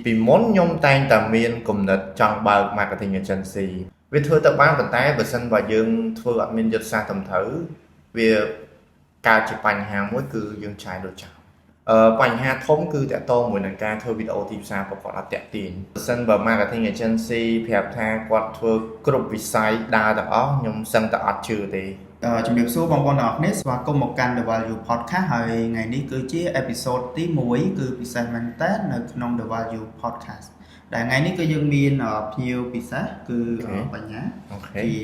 ពីមុនខ្ញុំតែងតែមានគំនិតចង់បើក marketing agency វាធ្វើទៅបានប៉ុន្តែបើសិនបើយើងធ្វើអត់មានយុទ្ធសាស្ត្រត្រឹមត្រូវវាកើតជាបញ្ហាមួយគឺយើងចាយលុយចោលបញ្ហាធំគឺតាក់ទងមួយនឹងការធ្វើវីដេអូទីផ្សារប្រកបអត់តាក់ទាញបើសិនបើ marketing agency ប្រាប់ថាគាត់ធ្វើគ្រប់វិស័យដើរទាំងអស់ខ្ញុំសឹងតែអត់ជឿទេ។ ជំរាបសួរបងប្អូនទាំងអស់គ្នាស្វាគមន៍មកកាន់ The Value Podcast ហើយថ្ងៃនេះគឺជាepisode ទី1គឺពិសេសមែនតើនៅក្នុង The Value Podcast ដែលថ្ងៃនេះគឺយើងមានភ្ញៀវពិសេសគឺបញ្ញាជា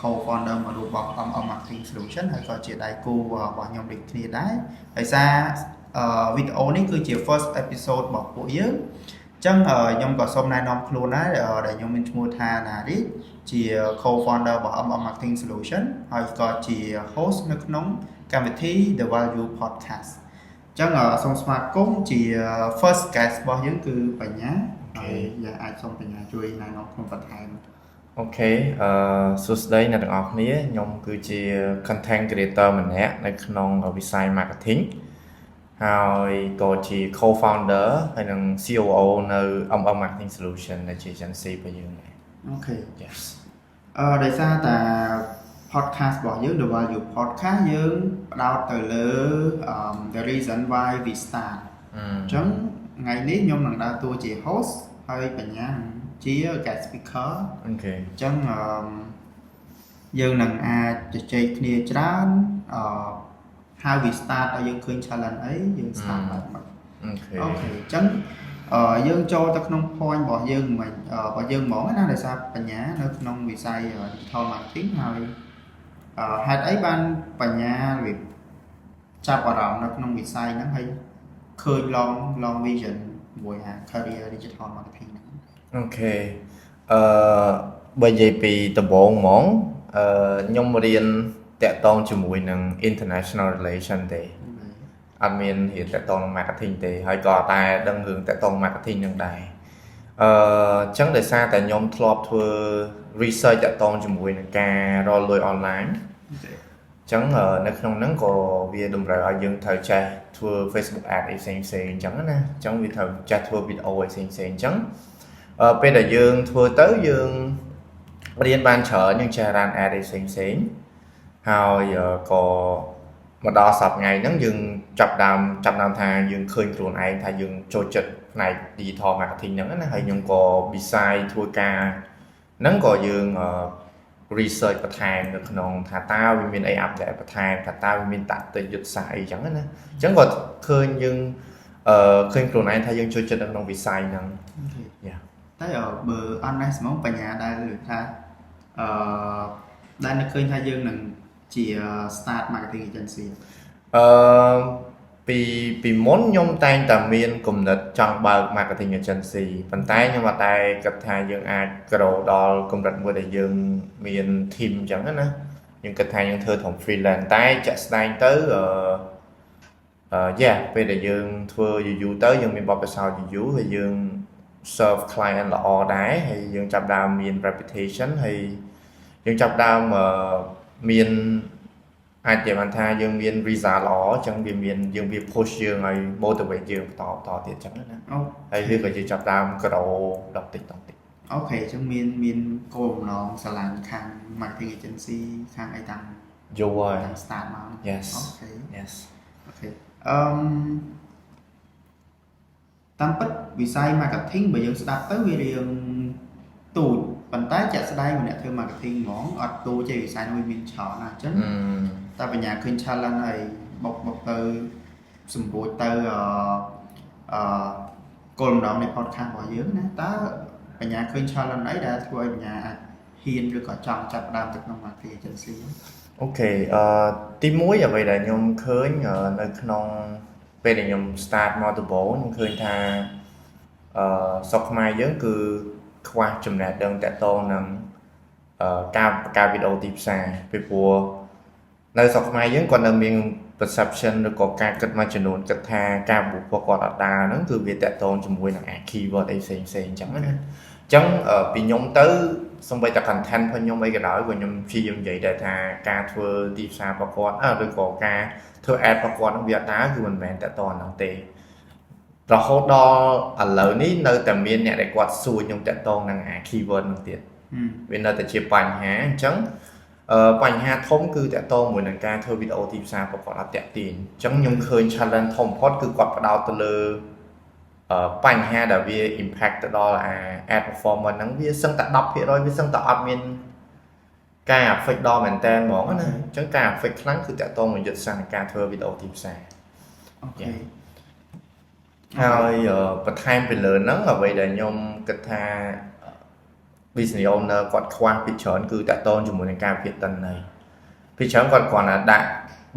co-founder មួយរូបរបស់ MM Marketing Solution ហើយក៏ជាដៃគូរបស់ខ្ញុំដូចគ្នាដែរដោយសារវីដេអូនេះគឺជា first episode របស់ពួកយើងអញ្ចឹងខ្ញុំក៏សូមណែនាំខ្លួនដែរដែលខ្ញុំមានឈ្មោះថាណារីជា co-founder របស់ MM Marketing Solution ហើយក៏ជា host នៅក្នុងកម្មវិធី The Value Podcast អញ្ចឹងសូមស្វាគមន៍ជា first guest របស់យើងគឺបញ្ញាហើយយើងអាចសូមបញ្ញាជួយណែនាំខ្លួនបន្ថែម។ Okay អឺសួស្តីអ្នកទាំងអស់គ្នាខ្ញុំគឺជា content creator ម្នាក់នៅក្នុងវិស័យ marketing ហើយក៏ជា co-founder ហើយនិង COO នៅ MM Marketing Solution ដែលជា agency របស់យើងដែរ។ Okay. Yes. ដោយសារតា podcast របស់យើង The Value Podcast យើងផ្ដោតទៅលើ the reason why we start អញ្ចឹងថ្ងៃនេះខ្ញុំនឹងដើរតួជា host ហើយបញ្ញាជា guest speaker. Okay. អញ្ចឹងអឺយើងនឹងអាចជជែកគ្នាច្រើនអឺ how we start ឲ្យយើងឃើញ challenge អីយើង start បែបម៉េច។ Okay. Okay អញ្ចឹងអឺយើងចូលទៅក្នុង point របស់យើងមិញរបស់យើងហ្មងណាដោយសារបញ្ញានៅក្នុងវិស័យ digital marketing ហើយហេតុអីបានបញ្ញាវាចាប់អារម្មណ៍នៅក្នុងវិស័យហ្នឹងហើយឃើញ long vision មួយអា career digital marketing ហ្នឹង? Okay អឺបើនិយាយពីដំបូងហ្មងអឺខ្ញុំរៀនតាក់ទងជាមួយនឹង international relation ទេអត់មានរៀនតាក់ទងនឹង marketing ទេហើយក៏តែដឹងរឿងតាក់ទង marketing នឹងដែរអឺអញ្ចឹងដោយសារតែខ្ញុំធ្លាប់ធ្វើ research តាក់ទងជាមួយនឹងការរកលុយ online អញ្ចឹងនៅក្នុងហ្នឹងក៏វាតម្រូវឲ្យយើងត្រូវចេះធ្វើ Facebook ad អីផ្សេងផ្សេងអញ្ចឹងណាអញ្ចឹងវាត្រូវចេះធ្វើវីដេអូអីផ្សេងផ្សេងអញ្ចឹងពេលដែលយើងធ្វើទៅយើងរៀនបានច្រើនយើងចេះ run ad អីផ្សេងផ្សេងហើយក៏មកដល់សប្តាហ៍ថ្ងៃហ្នឹងយើងចាប់ដើមថាយើងឃើញខ្លួនឯងថាយើងចូលចិត្តផ្នែក digital marketing ហ្នឹងណាហើយខ្ញុំក៏ decide ធ្វើការហ្នឹងក៏យើង research បន្ថែមនៅក្នុងថាតើវាមានអី update បន្ថែមថាតើវាមាន tactic យុទ្ធសាស្ត្រអីចឹងណាអញ្ចឹងក៏ឃើញយើងឃើញខ្លួនឯងថាយើងចូលចិត្តនៅក្នុងវិស័យហ្នឹងយ៉ា។ តែបើ honest ហ្មងបញ្ញាដែលលើថាអឺដែលនឹកឃើញថាយើងនឹងជា start marketing agency? អឺពីពីមុនខ្ញុំតែងតែមានគំនិតចង់បើក marketing agency ប៉ុន្តែខ្ញុំអត់តែគិតថាយើងអាច grow ដល់កម្រិតមួយដែលយើងមាន team អញ្ចឹងណាយើងគិតថាយើងធ្វើត្រឹម freelance តែជាក់ស្ដែងទៅអឺ yeah ពេលដែលយើងធ្វើយូរយូរទៅយើងមានបទពិសោធន៍យូរយូរហើយយើង serve client ល្អដែរហើយយើងចាប់ដើមមាន reputation ហើយយើងចាប់ដើមមានអាចនិយាយបានថាយើងមាន result ល្អអញ្ចឹងវាមានយើងវា push យើងឲ្យ motivate យើងបន្តបន្តទៀតអញ្ចឹងណាហើយវាក៏យើងចាប់ដើម grow ដល់តិចដល់តិច។ Okay អញ្ចឹងមានគោលបំណងស្រឡាញ់ខាង marketing agency ខាងអីតាំង យូរហើយ តាំង start មក? Yes. Okay. Yes. Okay អឺមតាមពិតវិស័យ marketing បើយើងស្ដាប់ទៅវារៀងទូចប៉ុន្តែជាក់ស្ដែងម្នាក់ធ្វើ marketing ហ្មងអត់ទូចទេវិស័យនោះវាមានច្រើនណាស់អញ្ចឹងតែបញ្ញាឃើញ challenge ហើយបុកបុកទៅសម្រួចទៅអឺអឺគោលបំណងនៃ podcast របស់យើងណាតើបញ្ញាឃើញ challenge អីដែលធ្វើឲ្យបញ្ញាអាចហ៊ានឬក៏ចង់ចាប់ផ្ដើមទៅក្នុង marketing agency? Okay អឺទី1អ្វីដែលខ្ញុំឃើញនៅក្នុងពេលដែលខ្ញុំ start មកដំបូងខ្ញុំឃើញថាស្រុកខ្មែរយើងគឺខ្វះចំណេះដឹងតាក់ទងនឹងការបង្កើតវីដេអូទីផ្សារពីព្រោះនៅស្រុកខ្មែរយើងគាត់នៅមាន perception ឬក៏ការគិតមួយចំនួនគិតថាការបុកពួកគាត់អត់ដើរហ្នឹងគឺវាតាក់ទងជាមួយនឹងអា keyword អីផ្សេងផ្សេងអញ្ចឹងណាអញ្ចឹងពីខ្ញុំទៅសូម្បីតែ content របស់ខ្ញុំអីក៏ដោយក៏ខ្ញុំព្យាយាមនិយាយដែរថាការធ្វើទីផ្សារប្រកបឬក៏ការធ្វើ ad ប្រកបហ្នឹងវាអត់ដើរគឺមិនមែនតាក់ទងហ្នឹងទេ។ រហូតដល់ឥឡូវនេះនៅតែមានអ្នកដែលគាត់សួរខ្ញុំតាក់ទងនឹងអា keyword ហ្នឹងទៀតវានៅតែជាបញ្ហាអញ្ចឹងបញ្ហាធំគឺតាក់ទងមួយនឹងការធ្វើវីដេអូទីផ្សារប្រកបអត់តាក់ទាញអញ្ចឹងខ្ញុំឃើញ challenge ធំបំផុតគឺគាត់ផ្ដោតទៅលើបញ្ហាដែលវា impact ទៅដល់អា ad performance ហ្នឹងវាសឹងតែ10%វាសឹងតែអត់មានការ affect ដល់មែនតើហ្មងណាអញ្ចឹងការ affect ខ្លាំងគឺតាក់ទងនឹងយុទ្ធសាស្ត្រនៃការធ្វើវីដេអូទីផ្សារ okay ហើយបន្ថែមពីលើហ្នឹងអ្វីដែលខ្ញុំគិតថា business owner គាត់ខ្វះពីច្រើនគឺតាក់ទងជាមួយនឹងការវិភាគទិន្នន័យពីច្រើនគាត់គ្រាន់តែដាក់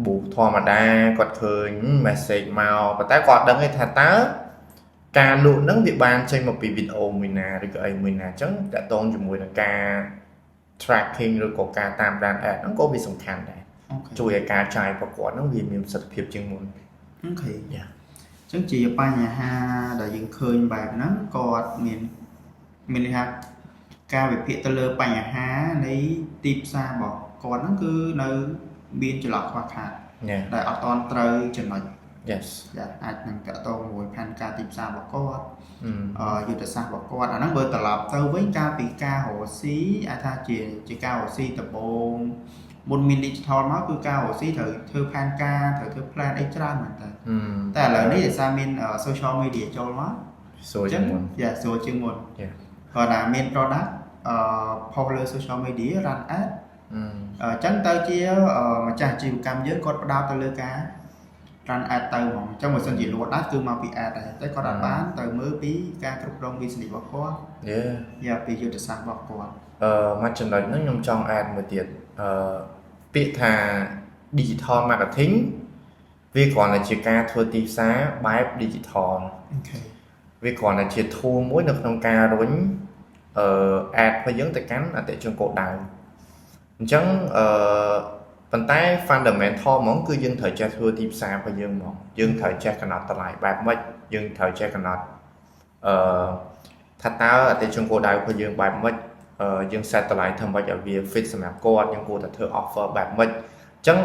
boost ធម្មតាគាត់ឃើញ message មកប៉ុន្តែគាត់ដឹងទេថាតើការលក់ហ្នឹងវាបានចេញមកពីវីដេអូមួយណាឬក៏អីមួយណាអញ្ចឹងតាក់ទងជាមួយនឹងការ tracking ឬក៏ការតាមដាន ad ហ្នឹងក៏វាសំខាន់ដែរជួយឲ្យការចាយប្រកបហ្នឹងវាមានប្រសិទ្ធភាពជាងមុន Okay អញ្ចឹងជាបញ្ហាដែលយើងឃើញបែបហ្នឹងគាត់មានមានន័យថាការវិភាគទៅលើបញ្ហានៃទីផ្សាររបស់គាត់ហ្នឹងគឺនៅមានចន្លោះខ្វះខាតដែលអត់ទាន់ត្រូវចំណុច Yes អាចនឹងតាក់ទងមួយផែនការទីផ្សាររបស់គាត់យុទ្ធសាស្ត្ររបស់គាត់អាហ្នឹងបើត្រឡប់ទៅវិញកាលពីការរកស៊ីអាចថាជាការរកស៊ីដំបូងមុនមាន digital មកគឺការរកស៊ីត្រូវធ្វើផែនការត្រូវធ្វើ plan អីច្រើនមែនតើតែឥឡូវនេះដោយសារមាន social media ចូលមក ស្រួលជាងមុន Yeah ស្រួលជាងមុនគាត់ថាមាន product ផុសលើ social media run ad អញ្ចឹងទៅជាម្ចាស់អាជីវកម្មយើងគាត់ផ្ដោតទៅលើការ run ad ទៅហ្មងអញ្ចឹងបើសិនជាលក់ដាច់គឺមកពី ad ដែរតែគាត់អត់បានទៅមើលពីការគ្រប់គ្រង business របស់គាត់ yeah ពីយុទ្ធសាស្ត្ររបស់គាត់ មួយចំណុចហ្នឹងខ្ញុំចង់ add មួយទៀតពាក្យថា digital marketing វាគ្រាន់តែជាការធ្វើទីផ្សារបែប digital Okay វាគ្រាន់តែជា tool មួយនៅក្នុងការរុញad របស់យើងទៅកាន់អតិថិជនគោលដៅអញ្ចឹងប៉ុន្តែ fundamental ហ្មងគឺយើងត្រូវចេះធ្វើទីផ្សាររបស់យើងហ្មងយើងត្រូវចេះកំណត់តម្លៃបែបម៉េចយើងត្រូវចេះកំណត់ថាតើអតិថិជនគោលដៅរបស់យើងបែបម៉េចយើង set តម្លៃធ្វើម៉េចឲ្យវា fit សម្រាប់គាត់យើងគួរតែធ្វើ offer បែបម៉េចអញ្ចឹង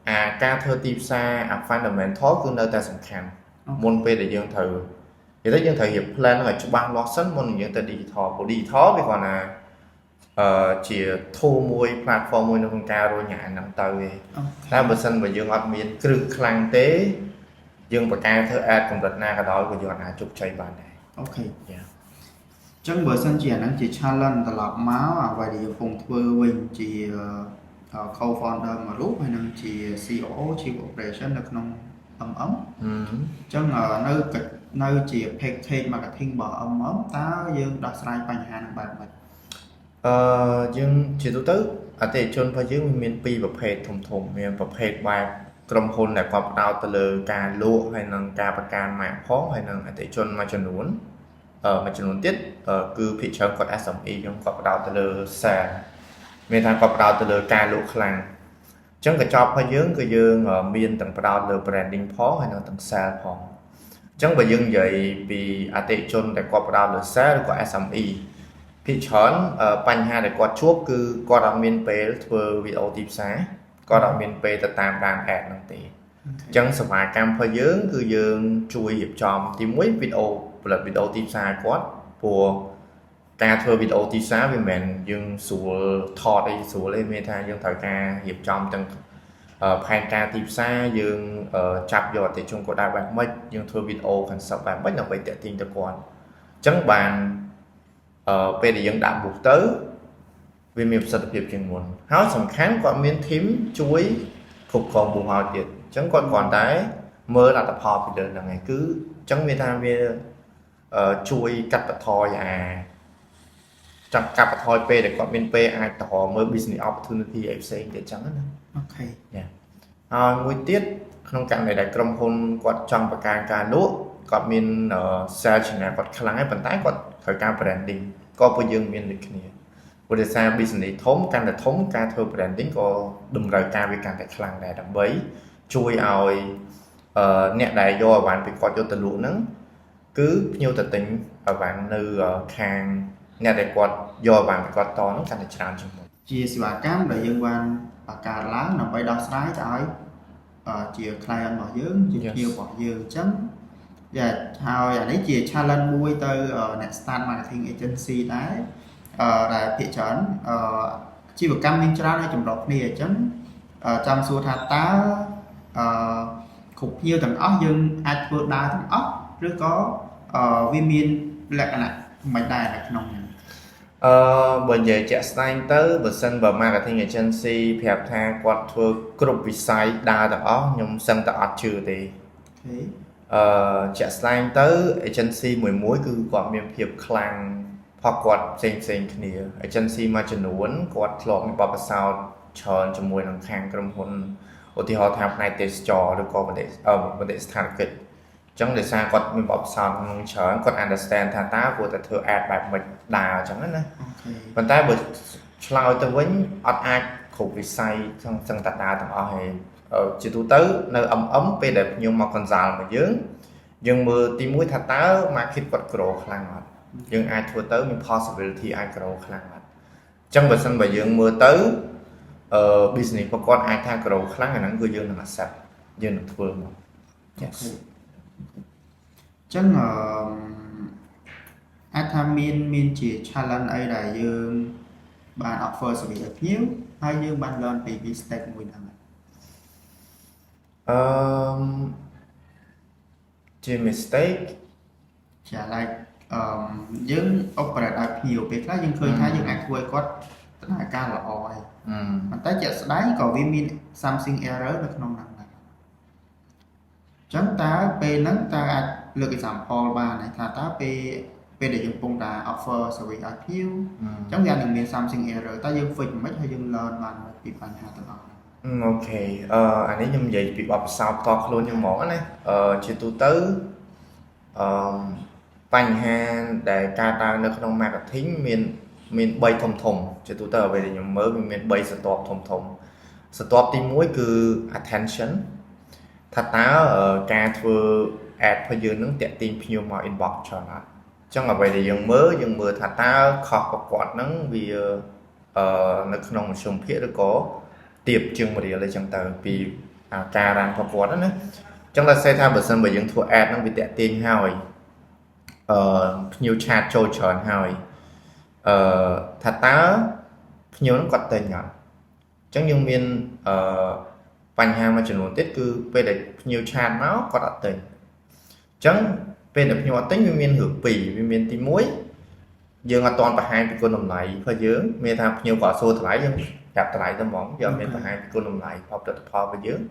អាការធ្វើទីផ្សារអា fundamental គឺនៅតែសំខាន់មុនពេលដែលយើងត្រូវនិយាយទៅយើងត្រូវរៀប plan ឲ្យច្បាស់លាស់សិនមុននឹងយើងទៅ digital ព្រោះ digital វាគ្រាន់តែជា tool មួយ platform មួយនៅក្នុងការរុញអាហ្នឹងទៅឯងតែបើសិនបើយើងអត់មានគ្រឹះខ្លាំងទេយើងបកកែធ្វើ ad កម្រិតណាក៏ដោយក៏យើងអាចជោគជ័យបានដែរ Okay អញ្ចឹងបើសិនជាអាហ្នឹងជា challenge ត្រឡប់មកអ្វីដែលយើងកំពុងធ្វើវិញជា co-founder មួយរូបហើយនឹងជា COO Chief Operation នៅក្នុង MM អញ្ចឹងនៅជា package marketing របស់ MM តើយើងដោះស្រាយបញ្ហានឹងបែបម៉េច យើងជាទូទៅអតិថិជនរបស់យើងមានពីរប្រភេទធំធំមានប្រភេទបែបក្រុមហ៊ុនដែលគាត់ផ្ដោតទៅលើការលក់ហើយនិងការបង្កើនម៉ាកផងហើយនិងអតិថិជនមួយចំនួនមួយចំនួនទៀតគឺភាគច្រើនគាត់ SME ខ្ញុំគាត់ផ្ដោតទៅលើ sale មានថាគាត់ផ្ដោតទៅលើការលក់ខ្លាំងអញ្ចឹងកញ្ចប់របស់យើងគឺយើងមានទាំងផ្ដោតលើ branding ផងហើយនិងទាំង sale ផងអញ្ចឹងបើយើងនិយាយពីអតិថិជនដែលគាត់ផ្ដោតលើ sale ឬក៏ SME ភាគច្រើនបញ្ហាដែលគាត់ជួបគឺគាត់អត់មានពេលធ្វើវីដេអូទីផ្សារគាត់អត់មានពេលទៅតាមដាន ad ហ្នឹងទេអញ្ចឹងសេវាកម្មរបស់យើងគឺយើងជួយរៀបចំទី1វីដេអូផលិតវីដេអូទីផ្សារគាត់ព្រោះការធ្វើវីដេអូទីផ្សារវាមិនមែនយើងស្រួលថតអីស្រួលទេមានថាយើងត្រូវការរៀបចំទាំងផែនការទីផ្សារយើងចាប់យកអតិថិជនគាត់ដែរបែបម៉េចយើងធ្វើវីដេអូ concept បែបម៉េចដើម្បីតាក់ទាញទៅគាត់អញ្ចឹងបានពេលដែលយើងដាក់ boost ទៅវាមានប្រសិទ្ធភាពជាងមុនហើយសំខាន់គាត់មាន team ជួយគ្រប់គ្រង boost ឲ្យទៀតអញ្ចឹងគាត់គ្រាន់តែមើលលទ្ធផលពីលើហ្នឹងឯងគឺអញ្ចឹងមានថាវាជួយកាត់បន្ថយអាចាប់កាត់បន្ថយពេលដែលគាត់មានពេលអាចទៅមើល business opportunity អីផ្សេងទៀតអញ្ចឹងណា Okay ហើយមួយទៀតក្នុងករណីដែលក្រុមហ៊ុនគាត់ចង់បង្កើនការលក់គាត់មាន sales channel គាត់ខ្លាំងហើយប៉ុន្តែគាត់ត្រូវការ branding ក៏ពួកយើងមានដូចគ្នាព្រោះដោយសារ business ធំកាន់តែធំការធ្វើ branding ក៏តម្រូវការវាកាន់តែខ្លាំងដែរដើម្បីជួយឲ្យអ្នកដែលយកអីវ៉ាន់ពីគាត់យកទៅលក់ហ្នឹងគឺភ្ញៀវទៅទិញអីវ៉ាន់នៅខាងអ្នកដែលគាត់យកអីវ៉ាន់ពីគាត់តហ្នឹងកាន់តែច្រើនជាងមុន ជាសេវាកម្មដែលយើងបានបង្កើតឡើងដើម្បីដោះស្រាយទៅឲ្យជា client របស់យើងជាភ្ញៀវរបស់យើងអញ្ចឹង Yeah ហើយអានេះជា challenge មួយទៅអ្នក start marketing agency ដែរដែលភាគច្រើនអាជីវកម្មមានច្រើនហើយចម្រុះគ្នាអញ្ចឹងចង់សួរថាតើអឺគ្រប់ភ្ញៀវទាំងអស់យើងអាចធ្វើដើរទាំងអស់ឬក៏វាមានលក្ខណៈមិនដែរនៅក្នុងហ្នឹង? បើនិយាយជាក់ស្ដែងទៅបើសិនបើ marketing agency ប្រាប់ថាគាត់ធ្វើគ្រប់វិស័យដើរទាំងអស់ខ្ញុំសឹងតែអត់ជឿទេ។ Okay. ជាក់ស្ដែងទៅ agency មួយមួយគឺគាត់មានភាពខ្លាំងផុសគាត់ផ្សេងផ្សេងគ្នា agency មួយចំនួនគាត់ធ្លាប់មានបទពិសោធន៍ច្រើនជាមួយនឹងខាងក្រុមហ៊ុនឧទាហរណ៍ថាផ្នែកទេសចរឬក៏មតិស្ថានកិច្ចអញ្ចឹងដោយសារគាត់មានបទពិសោធន៍ក្នុងច្រើនគាត់ understand ថាតើគួរតែធ្វើ ad បែបម៉េចដើរអញ្ចឹងណា Okay. ប៉ុន្តែបើឆ្លើយទៅវិញអត់អាចគ្រប់វិស័យសឹងសឹងតែដើរទាំងអស់ហើយជាទូទៅនៅ MM ពេលដែលភ្ញៀវមក consult មកយើងយើងមើលទីមួយថាតើ market គាត់ grow ខ្លាំងអត់យើងអាចធ្វើទៅមាន possibility អាច grow ខ្លាំងអត់អញ្ចឹងបើសិនបើយើងមើលទៅbusiness របស់គាត់អាចថា grow ខ្លាំងអាហ្នឹងគឺយើងនឹង accept យើងនឹងធ្វើមក Yes. អញ្ចឹងអឺអាចថាមានជា challenge អីដែលយើងបាន offer service ឲ្យភ្ញៀវហើយយើងបាន learn ពី mistake មួយហ្នឹង? អឺជា mistake? ចា like អឺយើង operate ឲ្យភ្ញៀវពេលខ្លះយើងឃើញថាយើងអាចធ្វើឲ្យគាត់ដំណើរការល្អហើយ អឺ ប៉ុន្តែជាក់ស្ដែងក៏វាមាន something error នៅក្នុងហ្នឹងដែរអញ្ចឹងតើពេលហ្នឹងតើអាចលើក example បានទេថាតើពេលដែលយើងកំពុងតែ offer service ឲ្យភ្ញៀវអញ្ចឹងវានឹងមាន something error តើយើង fix មិនហើយយើង learn បានពីបញ្ហាទាំងអស់ហ្នឹង? Okay អានេះខ្ញុំនិយាយពីបទពិសោធន៍ផ្ទាល់ខ្លួនខ្ញុំហ្មងណាជាទូទៅអឺបញ្ហាដែលកើតឡើងនៅក្នុង marketing មាន3ធំធំជាទូទៅអ្វីដែលខ្ញុំមើលវាមាន3ស្រទាប់ធំធំស្រទាប់ទី1គឺ attention ថាតើការធ្វើ ad របស់យើងនឹងតាក់ទាញភ្ញៀវមក inbox ច្រើនអត់អញ្ចឹងអ្វីដែលយើងមើលយើងមើលថាតើ cost របស់គាត់ហ្នឹងវានៅក្នុងមធ្យមភាគឬក៏ទៀបជាង1រៀលអីចឹងទៅពីការ run របស់គាត់ណាអញ្ចឹងដល់សេថាបើសិនបើយើងធ្វើ ad ហ្នឹងវាតាក់ទាញហើយភ្ញៀវ chat ចូលច្រើនហើយថាតើភ្ញៀវហ្នឹងគាត់ទិញអត់អញ្ចឹងយើងមានអឺបញ្ហាមួយចំនួនទៀតគឺពេលដែលភ្ញៀវ chat មកគាត់អត់ទិញអញ្ចឹងពេលដែលភ្ញៀវអត់ទិញវាមានរឿងពីរវាមានទី1យើងអត់ទាន់បង្ហាញពីគុណតម្លៃរបស់យើងមានថាភ្ញៀវគាត់សួរថ្លៃយើងប្រាប់ថ្លៃទៅហ្មងយើងអត់មានបង្ហាញពីគុណតម្លៃផលផលិតផលរបស់យើង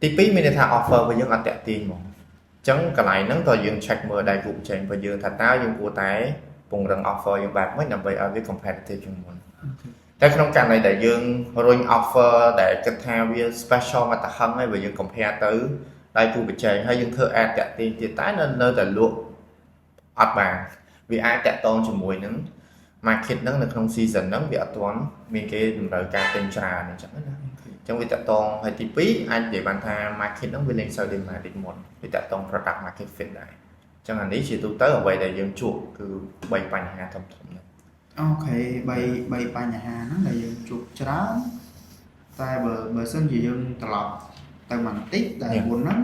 ទី2មានន័យថា offer របស់យើងអត់តាក់ទាញហ្មងអញ្ចឹងកន្លែងហ្នឹងតើយើង check មើលដៃគូប្រជែងរបស់យើងថាតើយើងគួរតែពង្រឹង offer យើងបែបម៉េចដើម្បីឲ្យវា competitive ជាងមុនតែក្នុងករណីដែលយើងរុញ offer ដែលគិតថាវា special មកតាហឹងហើយបើយើង compare ទៅដៃគូប្រជែងហើយយើងធ្វើ ad តាក់ទាញទៀតតែនៅតែលក់អត់បានវាអាចតាក់ទងជាមួយនឹង market ហ្នឹងនៅក្នុង season ហ្នឹងវាអត់ទាន់មានគេតម្រូវការទិញច្រើនអញ្ចឹងណាអញ្ចឹងវាតាក់ទងហើយទី2អាចនិយាយបានថា market ហ្នឹងវាលែងសូវ demand ដូចមុនវាតាក់ទង product market fit ដែរអញ្ចឹងអានេះជាទូទៅអ្វីដែលយើងជួបគឺ3បញ្ហាធំៗហ្នឹង។ Okay 3បញ្ហាហ្នឹងដែលយើងជួបច្រើនតែបើសិនជាយើងត្រឡប់ទៅបន្តិចដែលមុនហ្នឹង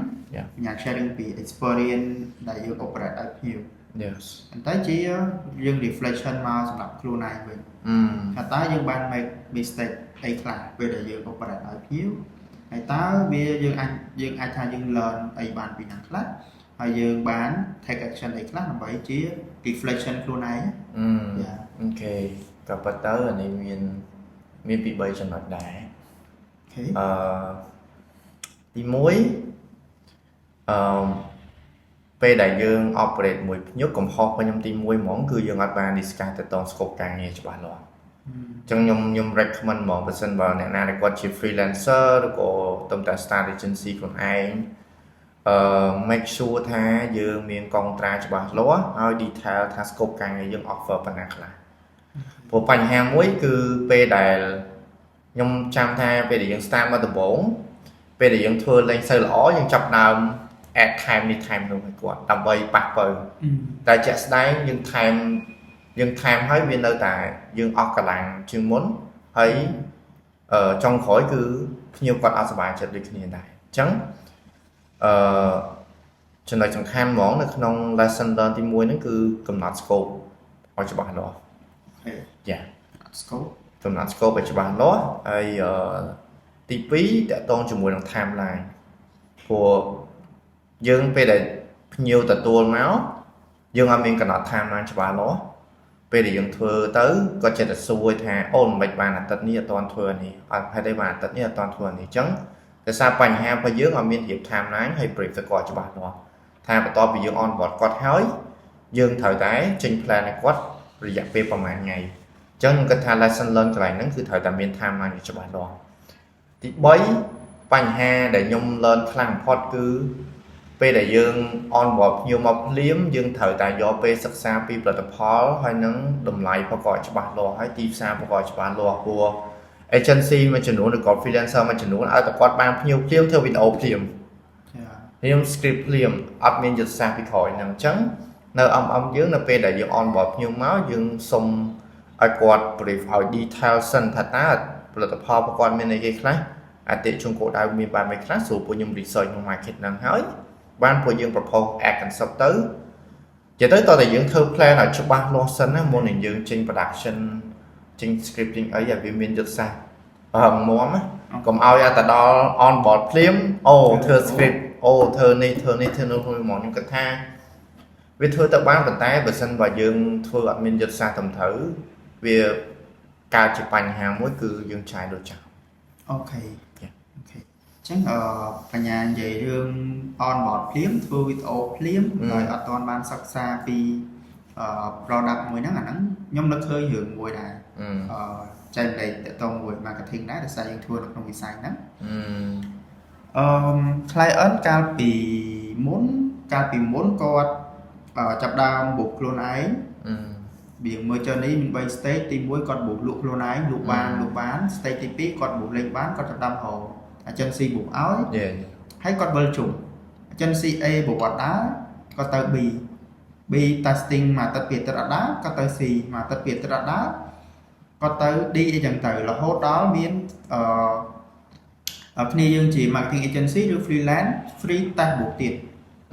ញ៉ា sharing ពី experience ដែលយើង operate ឲ្យភ្ញៀវ Yes. ប៉ុន្តែជាយើង reflection មកសម្រាប់ខ្លួនឯងវិញថាតើយើងបាន make mistake អីខ្លះពេលដែលយើង operate ឲ្យភ្ញៀវហើយតើវាយើងអាចថាយើង learn អីបានពីហ្នឹងខ្លះហើយយើងបាន take action អីខ្លះដើម្បីជា reflection ខ្លួនឯង? អឺ okay ក៏ប៉ុន្តែអានេះមានពី3ចំណុចដែរ។ Okay. ទី1ពេលដែលយើង operate មួយភ្ញៀវកំហុសរបស់ខ្ញុំទី1ហ្មងគឺយើងអត់បាន discuss ទៅតង scope ការងារច្បាស់លាស់អញ្ចឹងខ្ញុំ recommend ហ្មងបើសិនបើអ្នកណាដែលគាត់ជា freelancer ឬក៏ទំតែ start agency ខ្លួនឯងmake sure ថាយើងមានកុងត្រាច្បាស់លាស់ហើយ detail ថា scope ការងារយើង offer ប៉ុណ្ណាខ្លះព្រោះបញ្ហាមួយគឺពេលដែលខ្ញុំចាំថាពេលដែលយើង start មកដំបូងពេលដែលយើងធ្វើលែងសូវល្អយើងចាប់ដើម add ថែមនេះថែមនោះឲ្យគាត់ដើម្បីប៉ះពៅតែជាក់ស្ដែងយើងថែមហើយវានៅតែយើងអស់កម្លាំងជាងមុនហើយចុងក្រោយគឺភ្ញៀវគាត់អត់សប្បាយចិត្តដូចគ្នាដែរអញ្ចឹង ចំណុចសំខាន់ហ្មងនៅក្នុង lesson learn ទី1ហ្នឹងគឺកំណត់ scope ឲ្យច្បាស់លាស់យ៉ា scope កំណត់ scope ឲ្យច្បាស់លាស់ហើយទី2ទាក់ទងជាមួយនឹង timeline ព្រោះយើងពេលដែលភ្ញៀវទទួលមកយើងអត់មានកំណត់ timeline ច្បាស់លាស់ពេលដែលយើងធ្វើទៅគាត់ចេះតែសួរថាអូនមិនបានអាទិត្យនេះអត់ទាន់ធ្វើអានេះអត់ហេតុអីបានអាទិត្យនេះអត់ទាន់ធ្វើអានេះអញ្ចឹងដោយសារបញ្ហារបស់យើងអត់មានរៀប timeline ហើយ brief ទៅគាត់ច្បាស់លាស់ថាបន្ទាប់ពីយើង on board គាត់ហើយយើងត្រូវតែចេញ plan ឲ្យគាត់រយៈពេលប្រហែលថ្ងៃអញ្ចឹងខ្ញុំគិតថា lesson learn កន្លែងហ្នឹងគឺត្រូវតែមាន timeline ច្បាស់លាស់ទី3បញ្ហាដែលខ្ញុំ learn ខ្លាំងបំផុតគឺពេលដែលយើង on board ភ្ញៀវមកភ្លាមយើងត្រូវតែយកពេលសិក្សាពីផលិតផលហើយនឹងតម្លៃប្រកបច្បាស់លាស់ហើយទីផ្សារប្រកបច្បាស់លាស់ព្រោះ agency មួយចំនួនឬក៏ freelancer មួយចំនួនឲ្យតែគាត់បានភ្ញៀវភ្លាមធ្វើវីដេអូភ្លាមភ្លាម script ភ្លាមអត់មានយុទ្ធសាស្ត្រពីក្រោយហ្នឹងអញ្ចឹងនៅ MM យើងនៅពេលដែលយើង on board ភ្ញៀវមកយើងសុំឲ្យគាត់ brief ឲ្យ detail សិនថាតើផលិតផលរបស់គាត់មានអីគេខ្លះអតិថិជនគោលដៅមានបែបម៉េចខ្លះស្រួលពួកខ្ញុំ research ក្នុង market ហ្នឹងហើយបានពួកយើង propose ad concept ទៅនិយាយទៅតើតែយើងធ្វើ plan ឲ្យច្បាស់លាស់សិនណាមុននឹងយើងចេញ production ចេញ scripting អីឲ្យវាមានយុទ្ធសាស្ត្ររឹងមាំណាកុំឲ្យតែដល់ on board ភ្លាមអូធ្វើ script អូធ្វើនេះធ្វើនេះធ្វើនោះហ្មងខ្ញុំគិតថាវាធ្វើទៅបានប៉ុន្តែបើសិនបើយើងធ្វើអត់មានយុទ្ធសាស្ត្រត្រឹមត្រូវវាកើតជាបញ្ហាមួយគឺយើងចាយដូចចោល OK OK អញ្ចឹងអឺបញ្ញានិយាយរឿង on board ភ្លាមធ្វើវីដេអូភ្លាមដោយអត់ទាន់បានសិក្សាពីអឺ product មួយហ្នឹងអាហ្នឹងខ្ញុំនឹកឃើញរឿងមួយដែរអឺចែករំលែកទាក់ទងមួយ marketing ដែរដោយសារយើងធ្វើនៅក្នុងវិស័យហ្នឹងអឺ client កាលពីមុនគាត់ចាប់ដើមបុកខ្លួនឯងវាមើល journey មាន3 stage ទី1គាត់បុកលក់ខ្លួនឯងលក់បានលក់បាន stage ទី2គាត់បុកលេងបានគាត់ចាប់ដើមរក agency បុកឲ្យហើយគាត់វិលជុំ agency A បុកអត់ដើរគាត់ទៅ B B testing មួយអាទិត្យពីរអាទិត្យអត់ដើរគាត់ទៅ C មួយអាទិត្យពីរអាទិត្យអត់ដើរគាត់ទៅ D អីចឹងទៅរហូតដល់មានអឺគ្នាយើងជា marketing agency ឬ freelance free test បុកទៀត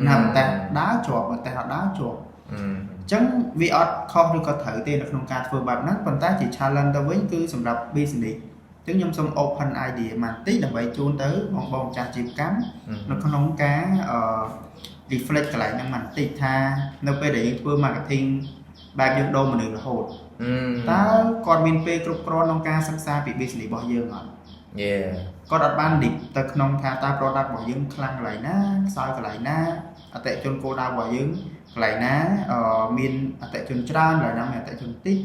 ណាតែដើរជាប់តែអត់ដើរជាប់អញ្ចឹងវាអត់ខុសឬក៏ត្រូវទេនៅក្នុងការធ្វើបែបហ្នឹងប៉ុន្តែជា challenge ទៅវិញគឺសម្រាប់ business អញ្ចឹងខ្ញុំសូម open idea មកបន្តិចដើម្បីជូនទៅបងបងម្ចាស់អាជីវកម្មនៅក្នុងការអឺ reflect កន្លែងហ្នឹងបន្តិចថានៅពេលដែលយើងធ្វើ marketing បែបយើងដូរមនុស្សរហូតតើគាត់មានពេលគ្រប់គ្រាន់ក្នុងការសិក្សាពី business របស់យើងអត់ Yeah. គាត់អត់បាន deep ទៅក្នុងថាតើ product របស់យើងខ្លាំងកន្លែងណាខ្សោយកន្លែងណាអតិថិជនគោលដៅរបស់យើងកន្លែងណាមានអតិថិជនច្រើនកន្លែងណាមានអតិថិជនតិច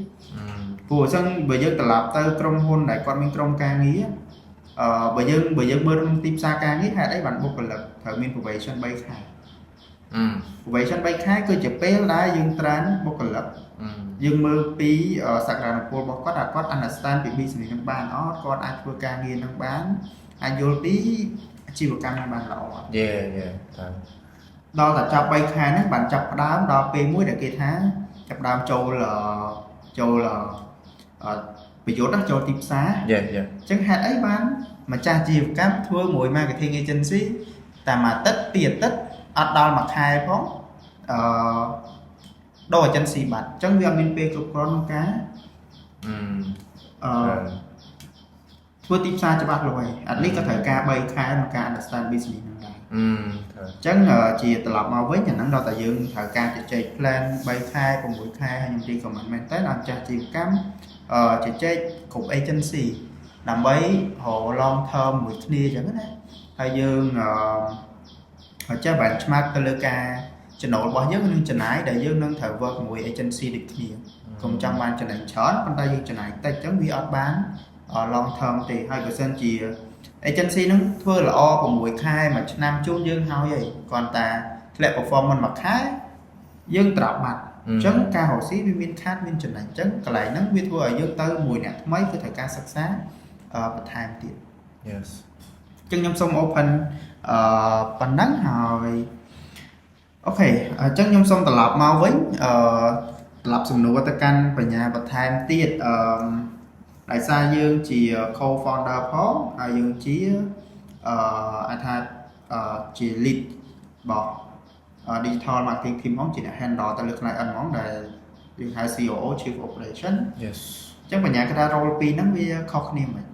ព្រោះអញ្ចឹងបើយើងត្រឡប់ទៅក្រុមហ៊ុនដែលគាត់មានក្រុមការងារអឺបើយើងមើលក្នុងទីផ្សារការងារហេតុអីបានបុគ្គលិកត្រូវមាន probation 3ខែ probation 3ខែគឺជាពេលដែលយើង train បុគ្គលិកយើងមើលពីសក្តានុពលរបស់គាត់ថាគាត់ understand ពី business នឹងបានអត់គាត់អាចធ្វើការងារនឹងបានអាចយល់ពីអាជីវកម្មនឹងបានល្អអត់ Yeah តើ ដល់តែចប់3ខែហ្នឹងបានចាប់ផ្ដើមដល់ពេលមួយដែលគេថាចាប់ផ្ដើមចូលចូលប្រយុទ្ធចូលទីផ្សារ Yeah. អញ្ចឹងហេតុអីបានម្ចាស់អាជីវកម្មធ្វើមួយ marketing agency តែមួយអាទិត្យពីរអាទិត្យអត់ដល់មួយខែផងអឺដូរ agency បាត់អញ្ចឹងវាអត់មានពេលគ្រប់គ្រាន់ក្នុងការអឺធ្វើទីផ្សារច្បាស់លាស់ហើយអានេះក៏ត្រូវការ3ខែក្នុងការ understand business ហ្នឹងដែរ អឺ អញ្ចឹងជាត្រឡប់មកវិញអាហ្នឹងដល់តែយើងត្រូវការជជែក plan 3ខែ6ខែហើយខ្ញុំ recommend មែនតើដល់ម្ចាស់អាជីវកម្មអឺជជែកគ្រប់ agency ដើម្បីរក long term មួយគ្នាអញ្ចឹងណាហើយយើងអឺចេះ benchmark ទៅលើការចំណូលរបស់យើងនឹងចំណាយដែលយើងនឹងត្រូវ work មួយ agency ដូចគ្នាកុំចង់បានចំណេញច្រើនប៉ុន្តែយើងចំណាយតិចអញ្ចឹងវាអត់បាន long term ទេហើយបើសិនជា agency ហ្នឹងធ្វើល្អ6ខែមួយឆ្នាំជូនយើងហើយហើយគ្រាន់តែធ្លាក់ performance មួយខែយើងត្រប់បាត់អញ្ចឹងការរកស៊ីវាមានខាតមានចំណេញអញ្ចឹងកន្លែងហ្នឹងវាធ្វើឲ្យយើងទៅមួយអ្នកថ្មីគឺត្រូវការសិក្សាបន្ថែមទៀត Yes. អញ្ចឹងខ្ញុំសូម open អឺប៉ុណ្ណឹងហើយ OK អញ្ចឹងខ្ញុំសូមត្រឡប់មកវិញអឺត្រឡប់សំណួរទៅកាន់បញ្ញាបន្ថែមទៀតអឺដោយសារយើងជា co-founder ផងហើយយើងជាអឺអាចថាអឺជា lead របស់ digital marketing team ហ្មងជាអ្នក handle ទៅលើ client ហ្មងដែលយើងហៅ COO Chief Operation Yes. អញ្ចឹងបញ្ញាគេថា role ពីរហ្នឹងវាខុសគ្នាមិន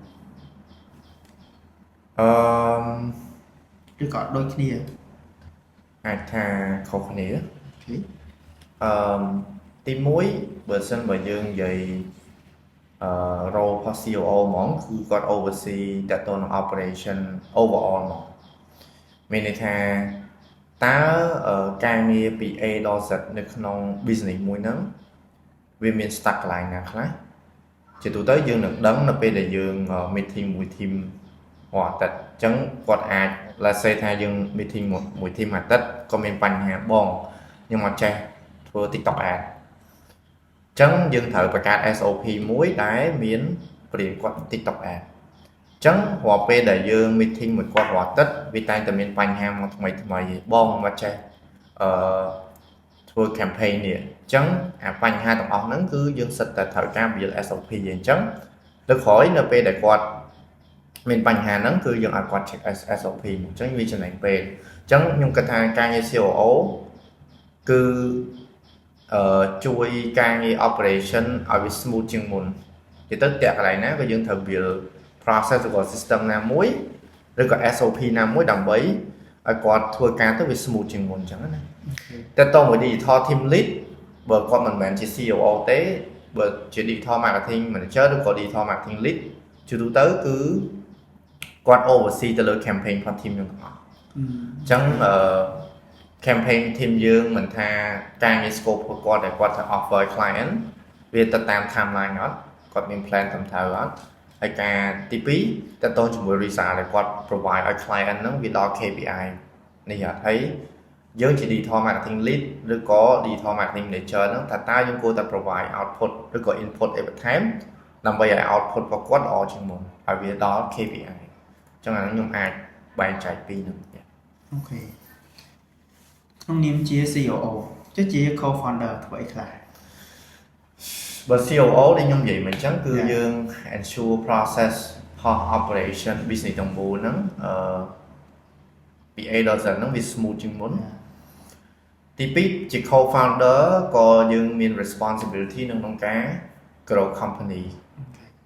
អឺ ឬក៏ដូចគ្នា អាចថាខុសគ្នា Okay. អឺទី1បើសិនបើយើងនិយាយអឺ role របស់ COO ហ្មងគឺគាត់ oversee តទៅនឹង operation overall ហ្មងមានន័យថាតើការងារពី A ដល់ Z នៅក្នុង business មួយហ្នឹងវាមាន stuck កន្លែងណាខ្លះជាទូទៅយើងនឹងដឹងនៅពេលដែលយើង meeting មួយ team រាល់អាទិត្យអញ្ចឹងគាត់អាច let's say ថាយើង meeting មួយ team អាទិត្យក៏មានបញ្ហាបងខ្ញុំអត់ចេះធ្វើ TikTok ad អញ្ចឹងយើងត្រូវបង្កើត SOP មួយដែលមានបរៀនគាត់ TikTok ad អញ្ចឹងរាល់ពេលដែលយើង meeting មួយគាត់រាល់អាទិត្យវាតែងតែមានបញ្ហាមកថ្មីថ្មីបងមកចេះអឺធ្វើ campaign នេះអញ្ចឹងអាបញ្ហាទាំងអស់ហ្នឹងគឺយើងសិតតែត្រូវការ build SOP អញ្ចឹងលើក្រោយនៅពេលដែលគាត់មានបញ្ហាហ្នឹងគឺយើងឲ្យគាត់ check SOP អញ្ចឹងវាចំណេញពេលអញ្ចឹងខ្ញុំគិតថាការងារ COO គឺអឺជួយការងារ operation ឲ្យវា smooth ជាងមុននិយាយទៅតាក់កន្លែងណាក៏យើងត្រូវ build process ឬក៏ system ណាមួយឬក៏ SOP ណាមួយដើម្បីឲ្យគាត់ធ្វើការទៅវា smooth ជាងមុនអញ្ចឹងណាតែតមួយ digital team lead បើគាត់មិនមែនជា COO ទេបើជា digital marketing manager ឬក៏ digital marketing lead ជាទូទៅគឺគាត់ oversee ទៅលើ campaign របស់ team យើងទាំងអស់អញ្ចឹងអឺ campaign team យើងមិនថាការងារ scope របស់គាត់ដែលគាត់ត្រូវ offer client វាទៅតាម timeline អត់គាត់មាន plan ត្រឹមត្រូវអត់ហើយការទី2តើតើជាមួយ result ដែលគាត់ provide ឲ្យ client ហ្នឹងវាដល់ KPI នេះអត់ហើយយើងជា digital marketing lead ឬក៏ digital marketing manager ហ្នឹងថាតើយើងគួរតែ provide output ឬក៏ input អីបន្ថែមដើម្បីឲ្យ output របស់គាត់ល្អជាងមុនឲ្យវាដល់ KPI អញ្ចឹងអាហ្នឹងខ្ញុំអាចបែងចែកពីរហ្នឹង Okay ក្នុងនាមជា COO ចុះជា co-founder ធ្វើអីខ្លះ បើ COO ដែលខ្ញុំនិយាយមកអញ្ចឹងគឺយើង ensure process របស់ operation business ទាំងមូលហ្នឹងអឺពី A ដល់ Z ហ្នឹងវា smooth ជាងមុនទី2ជា co-founder ក៏យើងមាន responsibility នៅក្នុងការ grow company.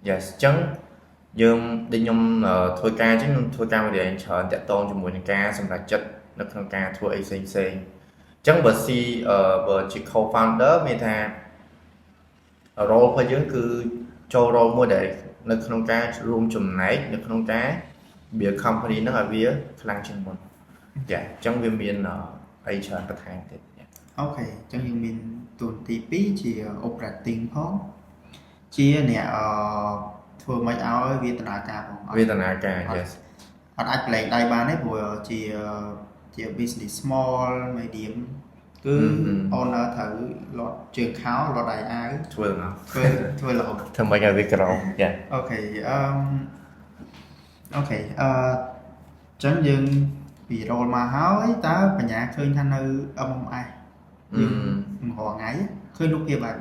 Yes អញ្ចឹងយើងដូចខ្ញុំធ្វើការអញ្ចឹងខ្ញុំធ្វើការមួយរៀងច្រើនតាក់ទងជាមួយនឹងការសម្រេចចិត្តនៅក្នុងការធ្វើអីផ្សេងផ្សេងអញ្ចឹងបើ C បើជា co-founder មានថា role របស់យើងគឺចូល role មួយដែលនៅក្នុងការរួមចំណែកនៅក្នុងការ build company ហ្នឹងឲ្យវាខ្លាំងជាងមុនចាអញ្ចឹងវាមានអីច្រើនបន្ថែមទៀត Okay អញ្ចឹងយើងមានតួនាទី2ជា operating ផងជាអ្នកអឺធ្វើម៉េចឲ្យវាដំណើរការផង វាដំណើរការ yes. អត់អាចប្លែកដៃបានទេព្រោះជាជា business small medium គឺ owner ត្រូវលាត់ជើងខោលាត់ដៃអាវ ធ្វើមក ធ្វើធ្វើរហូត ធ្វើម៉េចឲ្យវាក្រយ៉ា Okay អឺ okay អឺចឹងយើងពី role មកហើយតើបញ្ញាឃើញថានៅ MMS យើងរាល់ថ្ងៃឃើញរូបភាពបែប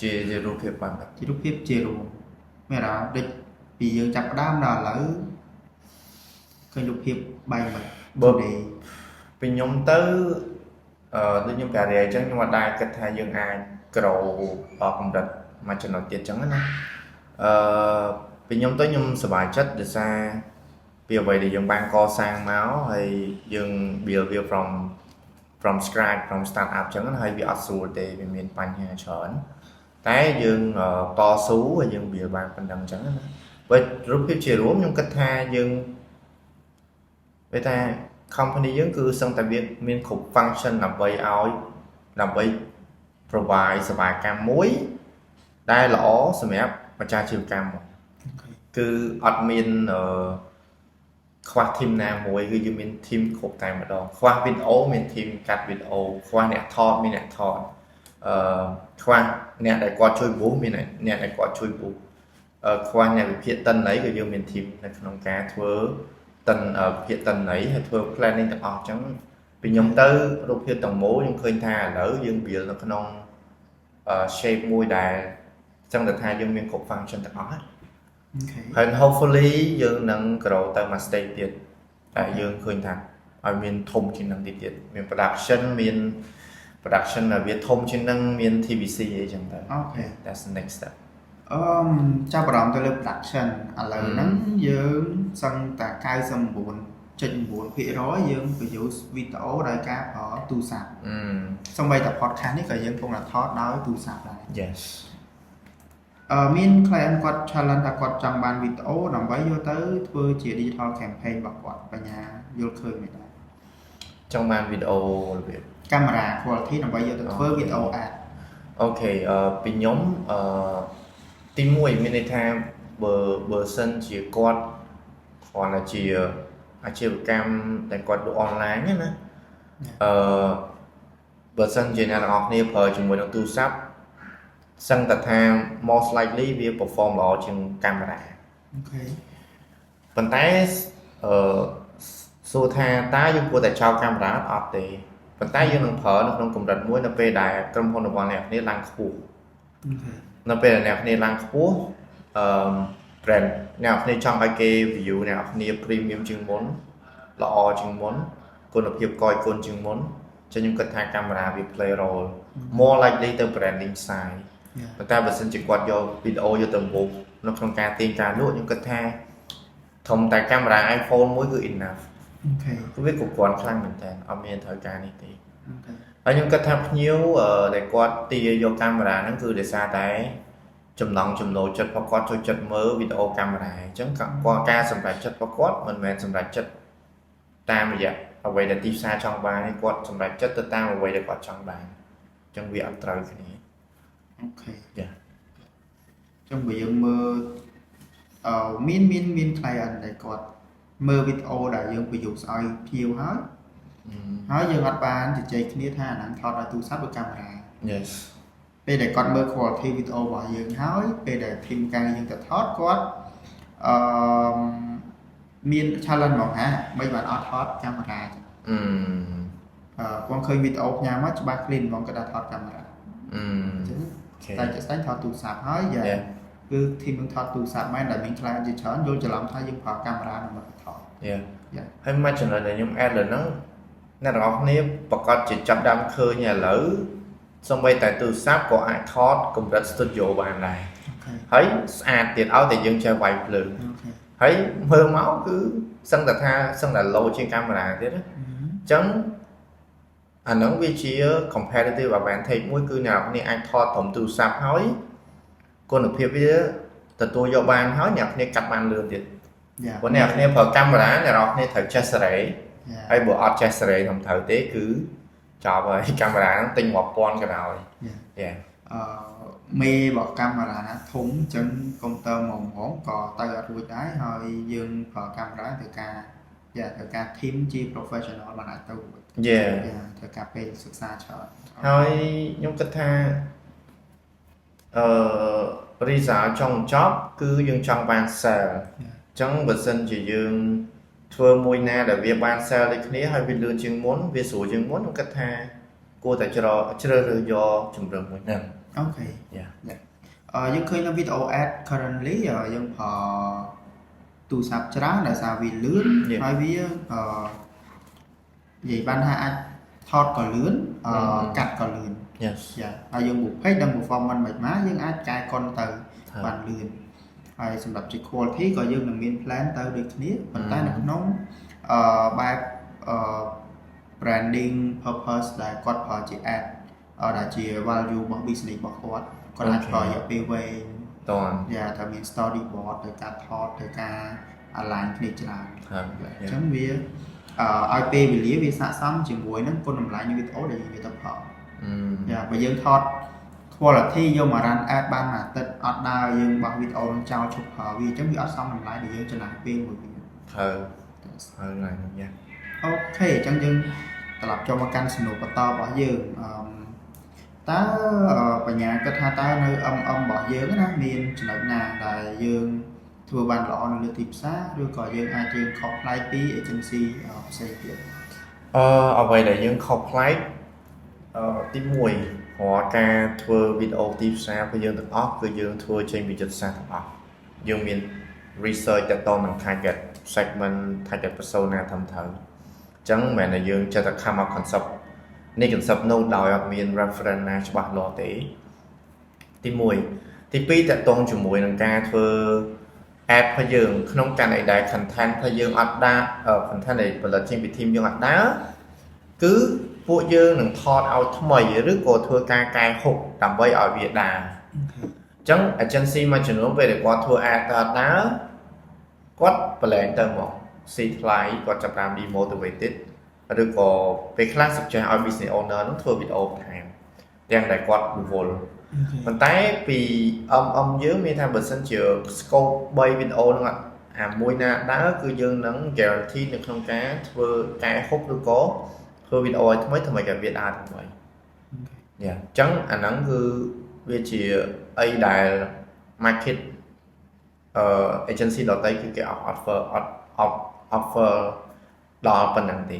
ជារូបភាពបែប ជារូបភាពជារួមមានអារម្មណ៍ដូចពីយើងចាប់ផ្ដើមដល់ឥឡូវឃើញរូបភាពបែបម៉េច បើពីខ្ញុំទៅអឺដូចខ្ញុំប្រាប់អញ្ចឹងខ្ញុំអត់ដែរគិតថាយើងអាច grow ដល់កម្រិតមួយចំណុចទៀតអញ្ចឹងណាអឺពីខ្ញុំទៅខ្ញុំសប្បាយចិត្តដោយសារពីអ្វីដែលយើងបានកសាងមកហើយយើង build វា from scratch, from start up អញ្ចឹងហើយវាអត់ស្រួលទេវាមានបញ្ហាច្រើនតែយើងតស៊ូហើយយើង build បានប៉ុណ្ណឹងអញ្ចឹងណាបើរូបភាពជារួមខ្ញុំគិតថាយើងវាថា company យើងគឺសឹងតែវាមានគ្រប់ function ដើម្បីឲ្យដើម្បី provide សេវាកម្មមួយដែលល្អសម្រាប់ម្ចាស់អាជីវកម្មគឺអត់មានអឺខ្វះ team ណាមួយគឺយើងមាន team គ្រប់តែម្ដងខ្វះវីដេអូមាន team កាត់វីដេអូខ្វះអ្នកថតមានអ្នកថតអឺខ្វះអ្នកដែលគាត់ជួយ boost មានអ្នកដែលគាត់ជួយ boost ខ្វះអ្នកវិភាគតិន័យក៏យើងមាន team នៅក្នុងការធ្វើតិនវិភាគតិន័យហើយធ្វើ planning ទាំងអស់អញ្ចឹងពីខ្ញុំទៅរូបភាពទាំងមូលខ្ញុំឃើញថាឥឡូវយើង build នៅក្នុង shape មួយដែលចឹងតែថាយើងមានគ្រប់ function ទាំងអស់ហើយ hopefully យើងនឹង grow ទៅមួយ stage ទៀតតែយើងឃើញថា ឲ្យមានធំជាងនឹងតិចទៀតមាន production មាន production ដែលវាធំជាងនឹងមាន TVC អីចឹងទៅ That's the next step. អឺមចាប់អារម្មណ៍ទៅលើ production ឥឡូវហ្នឹងយើងសឹងតែ99.9%យើង produce វីដេអូដោយការប្រើទូរស័ព្ទ អឺ សូម្បីតែ podcast នេះក៏យើងកំពុងតែថតដោយទូរស័ព្ទដែរ Yes. មាន client គាត់ challenge ថាគាត់ចង់បានវីដេអូដើម្បីយកទៅធ្វើជា digital campaign របស់គាត់បញ្ញាយល់ឃើញមិនដែរ ចង់បានវីដេអូរបៀប កាមេរ៉ា quality ដើម្បីយកទៅធ្វើវីដេអូ ad. Okay ពីខ្ញុំទី1មានន័យថាបើសិនជាគាត់គ្រាន់តែជាអាជីវកម្មដែលគាត់លក់អនឡាញណាបើសិនជាអ្នកទាំងអស់គ្នាប្រើជាមួយនឹងទូរស័ព្ទសឹងតែថា most likely វា perform ល្អជាងកាមេរ៉ា ប៉ុន្តែអឺសួរថាតើយើងគួរតែចោលកាមេរ៉ាអត់ទេប៉ុន្តែយើងនឹងប្រើនៅក្នុងកម្រិតមួយនៅពេលដែលក្រុមហ៊ុនរបស់អ្នកគ្នាឡើងខ្ពស់ នៅពេលដែលអ្នកគ្នាឡើងខ្ពស់អឺ brand អ្នកគ្នាចង់ឲ្យគេ view អ្នកគ្នា premium ជាងមុនល្អជាងមុនគុណភាពកយគុណជាងមុនចឹងខ្ញុំគិតថាកាមេរ៉ាវា play role more likely ទៅ branding side. ប៉ុន្តែបើសិនជាគាត់យកវីដេអូយកទៅមុខនៅក្នុងការទាញការលក់ខ្ញុំគិតថាធំតែកាមេរ៉ា iPhone មួយគឺ enough. គឺវាគ្រប់គ្រាន់ខ្លាំងមែនតើអត់មានត្រូវការនេះទេ ហើយខ្ញុំគិតថាភ្ញៀវដែលគាត់ទាយកកាមេរ៉ាហ្នឹងគឺដោយសារតែចំណង់ចំណូលចិត្តរបស់គាត់ចូលចិត្តមើលវីដេអូកាមេរ៉ាអញ្ចឹងគាត់ការសម្រេចចិត្តរបស់គាត់មិនមែនសម្រេចចិត្តតាមរយៈអ្វីដែលទីផ្សារចង់បានទេគាត់សម្រេចចិត្តទៅតាមអ្វីដែលគាត់ចង់បានអញ្ចឹងវាអត់ត្រូវគ្នា Okay. Yeah. ចឹងបើយើងមើលមាន client ដែលគាត់មើលវីដេអូដែលយើង produce ឲ្យភ្ញៀវហើយហើយយើងអត់បានជជែកគ្នាថាអាហ្នឹងថតដោយទូរស័ព្ទឬកាមេរ៉ា Yes. ពេលដែលគាត់មើល quality វីដេអូរបស់យើងហើយពេលដែល team ការងារយើងទៅថតគាត់អឺមាន challenge ហ្មងហាមិនបានអត់ថតកាមេរ៉ាចឹង អឺ គាត់ឃើញវីដេអូផ្ញើមកច្បាស់ clean ហ្មងគាត់ថាថតកាមេរ៉ា អឺ អញ្ចឹង Okay. តែជាក់ស្ដែងថតទូរស័ព្ទហើយយ៉ា គឺ team នឹងថតទូរស័ព្ទមែនដែលមាន client ជាច្រើនយល់ច្រឡំថាយើងប្រើកាមេរ៉ាដើម្បីថត Yeah. Yeah. ហើយមួយចំណុចដែលខ្ញុំ add លើហ្នឹងអ្នកទាំងអស់គ្នាប្រកាសជាចាប់ដើមឃើញឥឡូវសូម្បីតែទូរស័ព្ទក៏អាចថតកម្រិត studio បានដែរ ហើយស្អាតទៀតឲ្យតែយើងចេះវាយភ្លើង ហើយមើលមកគឺសឹងតែថាសឹងតែ low ជាងកាមេរ៉ាទៀតណាអញ្ចឹងអាហ្នឹងវាជា competitive advantage មួយគឺអ្នកនរគ្នាអាចថតត្រឹមទូរស័ព្ទហើយគុណភាពវាទទួលយកបានហើយអ្នកគ្នាកាត់បានលឿនទៀត ព្រោះអ្នកគ្នាប្រើកាមេរ៉ាអ្នកនរគ្នាត្រូវចេះសេរី ហើយបើអត់ចេះសេរីត្រឹមត្រូវទេគឺចប់ហើយកាមេរ៉ាហ្នឹងទិញ1000ក៏ដោយ Yeah. មេរបស់កាមេរ៉ាធំអញ្ចឹងកុំព្យូទ័រហ្មងហ្មងក៏ទៅអត់រួចដែរហើយយើងប្រើកាមេរ៉ាត្រូវការយ៉ាត្រូវការ team ជា professional បានអាចទៅរួច យ៉ាត្រូវការពេលសិក្សាច្រើន ហើយខ្ញុំគិតថាអឺ result ចុងចប់គឺយើងចង់បាន sale អញ្ចឹងបើសិនជាយើងធ្វើមួយណាដែលវាបាន sale ដូចគ្នាហើយវាលឿនជាងមុនវាស្រួលជាងមុនខ្ញុំគិតថាគួរតែជ្រើជ្រើសរើសយកជម្រើសមួយហ្នឹង Okay. Yeah. យើងឃើញនៅវីដេអូ ad currently យើងប្រើទូរស័ព្ទច្រើនដោយសារវាលឿន ហើយវានិយាយបានថាអាចថតក៏លឿនកាត់ក៏លឿន Yes. យ៉ាហើយយើងបុកពេកដល់ performance មិនមកយើងអាចកែកុនទៅបានលឿនហើយសម្រាប់ជា quality ក៏យើងនឹងមាន plan ទៅដូចគ្នាប៉ុន្តែនៅក្នុងបែបbranding purpose ដែលគាត់ប្រើជា ad ដែលជា value របស់ business របស់គាត់គាត់អាចប្រើរយៈពេលវែង តន់ យ៉ាត្រូវមាន storyboard ត្រូវការថតត្រូវការ align គ្នាច្រើន ហើយ អញ្ចឹងវាឲ្យពេលវេលាវាស័ក្តិសមជាមួយនឹងគុណតម្លៃនៃវីដេអូដែលយើងយកទៅផល យ៉ាបើយើងថត quality យកមក run ad បានមួយអាទិត្យអត់ដើរយើងបោះវីដេអូនឹងចោលឈប់ប្រើវាអញ្ចឹងវាអត់សមតម្លៃដែលយើងចំណាយពេលមួយវា ត្រូវហើយហ្នឹងយ៉ា Okay អញ្ចឹងយើងត្រឡប់ចូលមកកាន់សំណួរបន្តរបស់យើងតើបញ្ញាគិតថាតើនៅ MM របស់យើងណាមានចំណុចណាដែលយើងធ្វើបានល្អនៅលើទីផ្សារឬក៏យើងអាចយើងខុសប្លែកពី agency ផ្សេងទៀត អ្វីដែលយើងខុសប្លែកទី1រាល់ការធ្វើវីដេអូទីផ្សាររបស់យើងទាំងអស់គឺយើងធ្វើចេញពីយុទ្ធសាស្ត្រទាំងអស់យើងមាន research ទាក់ទងនឹង target segment, target persona ត្រឹមត្រូវអញ្ ចឹងមិនមែនតែយើងចេះតែ come up concept នេះ concept នោះដោយអត់មាន reference ណាច្បាស់លាស់ទេទី1ទី2ទាក់ទងជាមួយនឹងការធ្វើ ad របស់យើងក្នុងករណីដែល content របស់យើងអត់ដើរ content ដែលផលិតចេញពី team យើងអត់ដើរគឺពួកយើងនឹងថតឲ្យថ្មីឬក៏ធ្វើការកែ hook ដើម្បីឲ្យវាដើរអញ្ចឹង agency មួយចំនួនពេលដែលគាត់ធ្វើ ad ទៅអត់ដើរគាត់ប្រឡែងទៅមកស៊ីថ្លៃគាត់ចាប់តាម demotivated ឬក៏ពេលខ្លះ suggest ឲ្យ business owner នឹងធ្វើវីដេអូបន្ថែមទាំងដែលគាត់រវល់ប៉ុន្តែពី MM យើងមានថាបើសិនជា scope 3វីដេអូហ្នឹងអាមួយណាដើរគឺយើងនឹង guarantee នៅក្នុងការធ្វើកែ hook ឬក៏ធ្វើវីដេអូឲ្យថ្មីធ្វើឲ្យវាដើរថ្មីយ៉ាអញ្ចឹងអាហ្នឹងគឺវាជាអីដែល market agency ដទៃគឺគេអត់ offer អត់អត់ offer ដល់ប៉ុណ្ណឹងទេ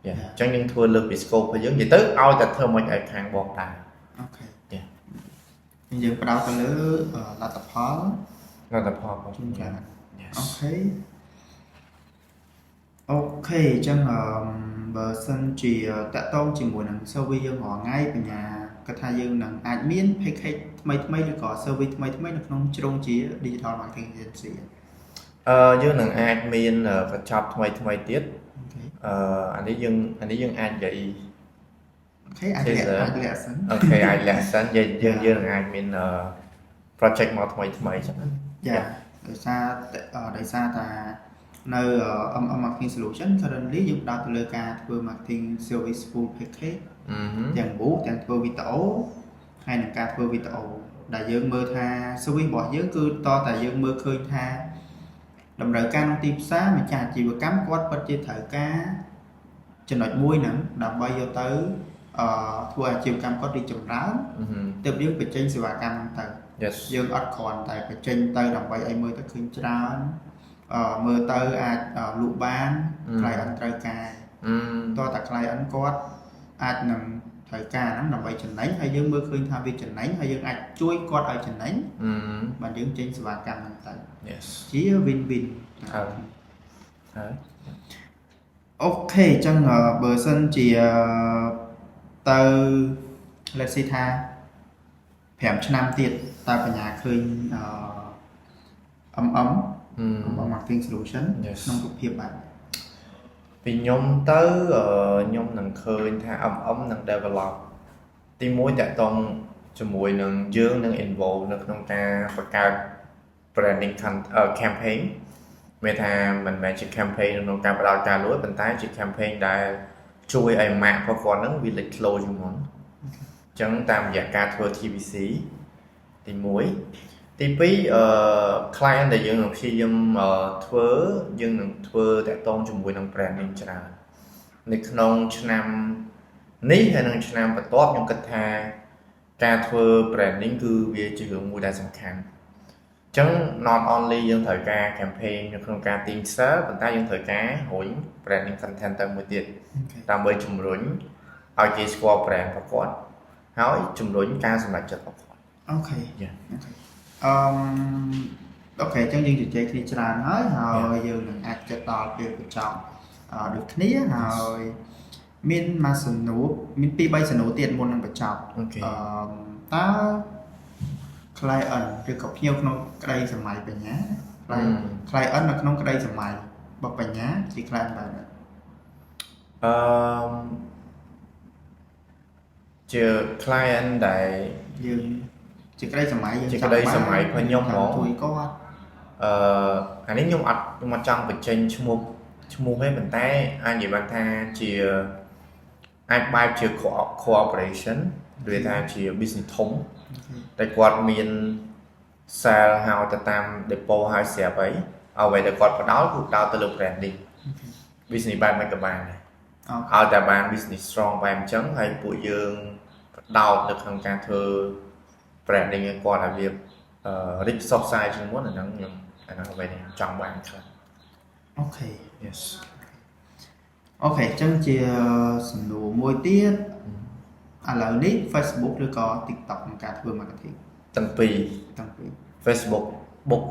យ៉ាអញ្ចឹងយើងធ្វើលើសពី scope របស់យើងនិយាយទៅឲ្យតែធ្វើមិនឲ្យខាងបងដែរ Okay យើងផ្ដោតទៅលើលទ្ធផល លទ្ធផល ជួនកាល okay អញ្ចឹងបើសិនជាទាក់ទងជាមួយនឹង service យើងរាល់ថ្ងៃបញ្ញាគាត់ថាយើងនឹងអាចមាន package ថ្មីថ្មីឬក៏ service ថ្មីថ្មីនៅក្នុងជ្រុងជា digital marketing agency? យើងនឹងអាចមានកញ្ចប់ថ្មីថ្មីទៀតអានេះយើងអាចនិយាយ Okay អាចលាក់អាចលាក់សិន Okay អាចលាក់សិនយើងយើងយើងនឹងអាចមាន project មកថ្មីថ្មីចឹង យ៉ាដោយសារតានៅ MM Marketing Solution currently យើងផ្ដោតទៅលើការធ្វើ marketing service full package ទាំង boost ទាំងធ្វើវីដេអូហើយនឹងការធ្វើវីដេអូដែលយើងមើលថា service របស់យើងគឺតតែយើងមើលឃើញថាតម្រូវការក្នុងទីផ្សារម្ចាស់អាជីវកម្មគាត់ពិតជាត្រូវការចំណុចមួយហ្នឹងដើម្បីយកទៅធ្វើអាជីវកម្មគាត់រីកចម្រើនទើបយើងបញ្ចេញសេវាកម្មហ្នឹងទៅ យើងអត់គ្រាន់តែបញ្ចេញទៅដើម្បីឲ្យមើលទៅឃើញច្រើនមើលទៅអាចលក់បាន client ត្រូវការតោះតែ client គាត់អាចនឹងត្រូវការហ្នឹងដើម្បីចំណេញហើយយើងមើលឃើញថាវាចំណេញហើយយើងអាចជួយគាត់ឲ្យចំណេញបាទយើងចេញសេវាកម្មហ្នឹងទៅ ជា win win ហើយហើយ Okay អញ្ចឹងបើសិនជាទៅ let's say ថា5ឆ្នាំទៀតតើបញ្ញាឃើញអឺ MM MM Marketing Solution ក្នុងរូបភាពបែប ពីខ្ញុំទៅខ្ញុំនឹងឃើញថា MM នឹង develop ទីមួយទាក់ទងជាមួយនឹងយើងនឹង involve នៅក្នុងការបង្កើត branding campaign មានថាមិនមែនជា campaign ក្នុងការផ្ដោតការលក់ប៉ុន្តែជា campaign ដែលជួយឲ្យម៉ាករបស់គាត់ហ្នឹងវាលេចធ្លោជាងមុនអញ្ចឹងតាមរយៈការធ្វើ TVC ទី1ទី2client ដែលយើងនឹងព្យាយាមធ្វើយើងនឹងធ្វើទាក់ទងជាមួយនឹង branding ច្រើននៅក្នុងឆ្នាំនេះហើយនឹងឆ្នាំបន្ទាប់ខ្ញុំគិតថាការធ្វើ branding គឺវាជារឿងមួយដែលសំខាន់អញ្ចឹង not only យើងត្រូវការ campaign នៅក្នុងការទាញ sale ប៉ុន្តែយើងត្រូវការរុញ branding content ទៅមួយទៀតដើម្បីជំរុញឲ្យគេស្គាល់ brand របស់គាត់ហើយជំរុញការសម្រេចចិត្តរបស់គាត់ Okay អឺ okay អញ្ចឹងយើងជជែកគ្នាច្រើនហើយហើយយើងនឹងអាចចិត្តដល់ពេលបញ្ចប់ដូចគ្នាហើយមានមួយសំណួរមាន2 3សំណួរទៀតមុននឹងបញ្ចប់អឺតើ client ឬក៏ភ្ញៀវក្នុងក្តីស្រមៃបញ្ញា client នៅក្នុងក្តីស្រមៃរបស់បញ្ញាជា client បែបណា អឺជា client ដែល យើងជាក្តីស្រមៃយើង ជាក្តីស្រមៃរបស់ខ្ញុំហ្មង ជួយគាត់ អានេះខ្ញុំអត់ចង់បញ្ចេញឈ្មោះឈ្មោះទេប៉ុន្តែអាចនិយាយបានថាជាអាចបែបជា cooperation ឬថាជា business ធំតែគាត់មាន sale ហើយទៅតាម depot ហើយស្រាប់អីអ្វីដែលគាត់ផ្ដោតគឺផ្ដោតទៅលើ branding business បែបមិនក៏បានដែរឲ្យតែបាន business strong បែបអញ្ចឹងហើយពួកយើងផ្ដោតនៅក្នុងការធ្វើ branding ឲ្យគាត់ឲ្យវារីកសុខសាយជាងមុនអាហ្នឹងខ្ញុំអាហ្នឹងអ្វីដែលខ្ញុំចង់បានខ្លះ Okay Yes. Okay អញ្ចឹងជាសំណួរមួយទៀតឥឡូវនេះ Facebook ឬក៏ TikTok ក្នុងការធ្វើ marketing? ទាំងពីរ ទាំងពីរ Facebook បុក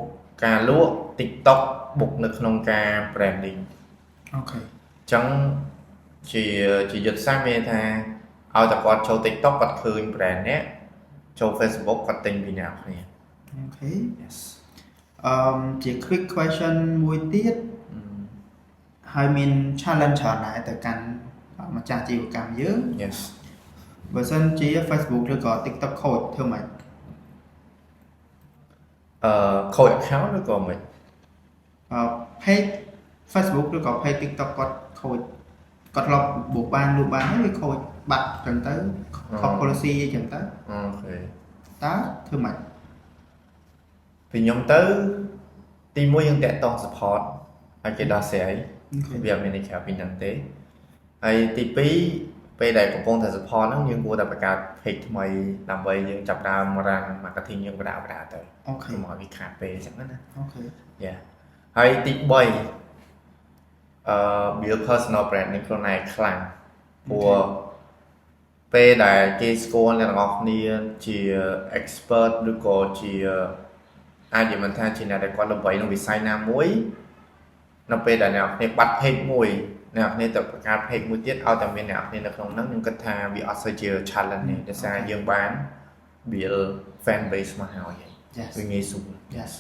ការលក់ TikTok បុកនៅក្នុងការ branding Okay អញ្ចឹង ជាយុទ្ធសាស្ត្រមានថាឲ្យតែគាត់ចូល TikTok គាត់ឃើញ brand អ្នកចូល Facebook គាត់ទិញពីអ្នកគ្នា Okay. Yes. ជា quick question មួយទៀតហើយមាន challenge ច្រើនដែរទៅកាន់ម្ចាស់អាជីវកម្មយើង Yes. បើសិនជា Facebook ឬក៏ TikTok ខូចធ្វើម៉េច ខូច account ឬក៏មិន page Facebook ឬក៏ page TikTok គាត់ខូចគាត់ធ្លាប់បុកបានលក់បានហើយវាខូចបាត់ចឹងទៅខុស policy អីចឹងទៅ Okay. តើធ្វើម៉េច ពីខ្ញុំទៅទីមួយយើងតាក់ទង support ឲ្យគេដោះស្រាយ វាអត់មានន័យក្រៅពីហ្នឹងទេហើយទី2ពេលដែលកំពុងតែ support ហ្នឹងយើងគួរតែបង្កើត page ថ្មីដើម្បីយើងចាប់ផ្ដើម run marketing យើងបដាបដាទៅ Okay. កុំឲ្យវាខាតពេលអញ្ចឹងណា Okay. Yeah. ហើយទី3build personal branding ខ្លួនឯងខ្លាំងព្រោះពេលដែលគេស្គាល់អ្នកទាំងអស់គ្នាជា expert ឬក៏ជាអាចនិយាយមិនថាជាអ្នកដែលគាត់ល្បីក្នុងវិស័យណាមួយនៅពេលដែលអ្នកគ្នាបាត់ page មួយអ្នកគ្នាទៅបង្កើត page មួយទៀតឲ្យតែមានអ្នកគ្នានៅក្នុងហ្នឹងខ្ញុំគិតថាវាអត់សូវជា challenge ទេដោយសារយើងបាន build fan base មកហើយ វាងាយស្រួល Yes.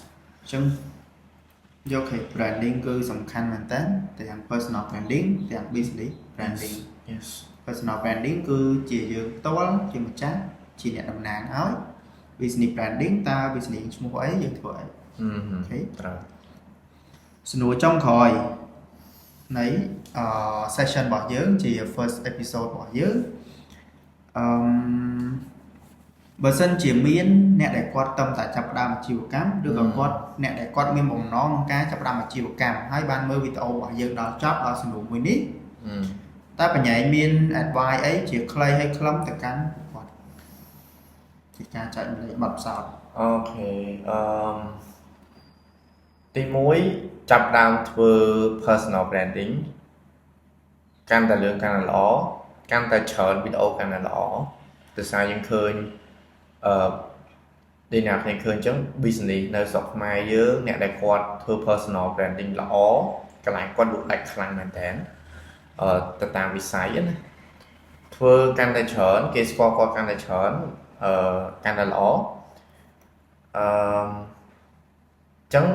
អញ្ចឹងយក okay branding គឺសំខាន់មែនតើទាំង personal branding ទាំង business branding. Yes. Personal branding គឺជាយើងផ្ទាល់ជាម្ចាស់ជាអ្នកតំណាងឲ្យ business branding តើ business ឈ្មោះអីយើងធ្វើអី Okay. ត្រូវ សំណួរចុងក្រោយនៃsession របស់យើងជា first episode របស់យើងអឺមបើសិនជាមានអ្នកដែលគាត់តំតែចាប់ផ្ដើមអាជីវកម្មឬក៏គាត់អ្នកដែលគាត់មានបំណងក្នុងការចាប់ផ្ដើមអាជីវកម្មហើយបានមើលវីដេអូរបស់យើងដល់ចប់ដល់សំណួរមួយនេះ តើបញ្ញាមាន advice អីជាខ្លីហើយខ្លឹមទៅកាន់គាត់ជាការចែករំលែកបទពិសោធន៍ Okay អឺមទី1ចាប់ផ្ដើមធ្វើ personal branding កាន់តែលឿនកាន់តែល្អកាន់តែច្រើនវីដេអូកាន់តែល្អដោយសារយើងឃើញអឺដូចអ្នកគ្នាឃើញអញ្ចឹង business នៅស្រុកខ្មែរយើងអ្នកដែលគាត់ធ្វើ personal branding ល្អកន្លែងគាត់លក់ដាច់ខ្លាំងមែនតើទៅតាមវិស័យណាធ្វើកាន់តែច្រើនគេស្គាល់គាត់កាន់តែច្រើនកាន់តែល្អអញ្ចឹង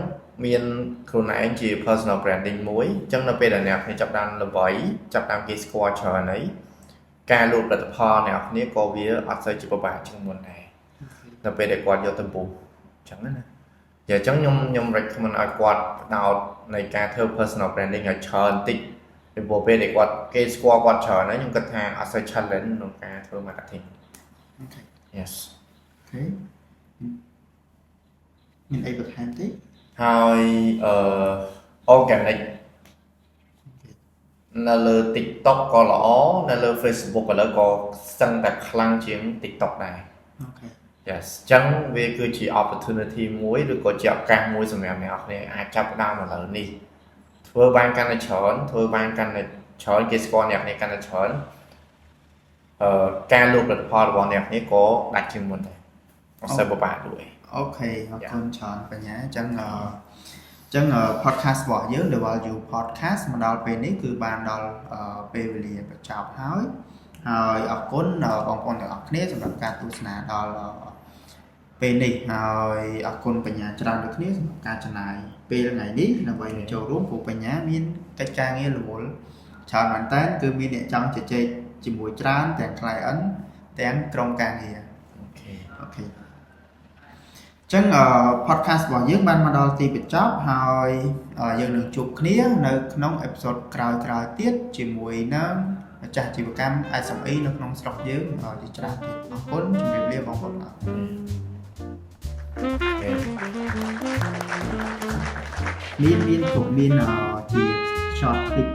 មានខ្លួនឯងជា personal branding មួយអញ្ចឹងនៅពេលដែលអ្នកគ្នាចាប់ដើមល្បីចាប់ដើមគេស្គាល់ច្រើនហើយការលក់ផលិតផលអ្នកគ្នាក៏វាអត់សូវជាពិបាកជាងមុនដែរនៅពេលដែលគាត់យកទៅពុះអញ្ចឹងណាអញ្ចឹងខ្ញុំ recommend ឲ្យគាត់ផ្ដោតនៃការធ្វើ personal branding ឲ្យច្រើនបន្តិចពីព្រោះពេលដែលគាត់គេស្គាល់គាត់ច្រើនហើយខ្ញុំគិតថាអត់សូវ challenge ក្នុងការធ្វើ marketing. Okay. Yes. Okay មានអីបន្ថែមទេ ហើយorganic នៅលើ TikTok ក៏ល្អនៅលើ Facebook ឥឡូវក៏សឹងតែខ្លាំងជាង TikTok ដែរ Okay. Yes. អញ្ចឹងវាគឺជា opportunity មួយឬក៏ជាឱកាសមួយសម្រាប់អ្នកនរគ្នាអាចចាប់ផ្ដើមឥឡូវនេះធ្វើបានកាន់តែច្រើនធ្វើបានកាន់តែច្រើនគេស្គាល់អ្នកគ្នាកាន់តែច្រើនការលក់ផលិតផលរបស់អ្នកគ្នាក៏ដាច់ជាងមុនដែរអត់សូវពិបាកលក់ឯង Okay អរគុណច្រើនបញ្ញាអញ្ចឹង podcast របស់យើង The Value Podcast មកដល់ពេលនេះគឺបានដល់ពេលវេលាបញ្ចប់ហើយហើយអរគុណបងប្អូនទាំងអស់គ្នាសម្រាប់ការទស្សនាដល់ពេលនេះហើយអរគុណបញ្ញាច្រើនដូចគ្នាសម្រាប់ការចំណាយពេលថ្ងៃនេះដើម្បីមកចូលរួមព្រោះបញ្ញាមានកិច្ចការងាររវល់ច្រើនមែនតើគឺមានអ្នកចង់ជជែកជាមួយច្រើនទាំង client ទាំងក្រុមការងារ Okay. Okay ចឹង podcast របស់យើងបានមកដល់ទីបញ្ចប់ហើយយើងនឹងជួបគ្នានៅក្នុង episode ក្រោយៗទៀតជាមួយនឹងម្ចាស់អាជីវកម្ម SME នៅក្នុងស្រុកយើងជាច្រើនទៀតអរគុណជម្រាបលាបងប្អូនអរ Okay. មានមានគ្រប់មានជា short clip.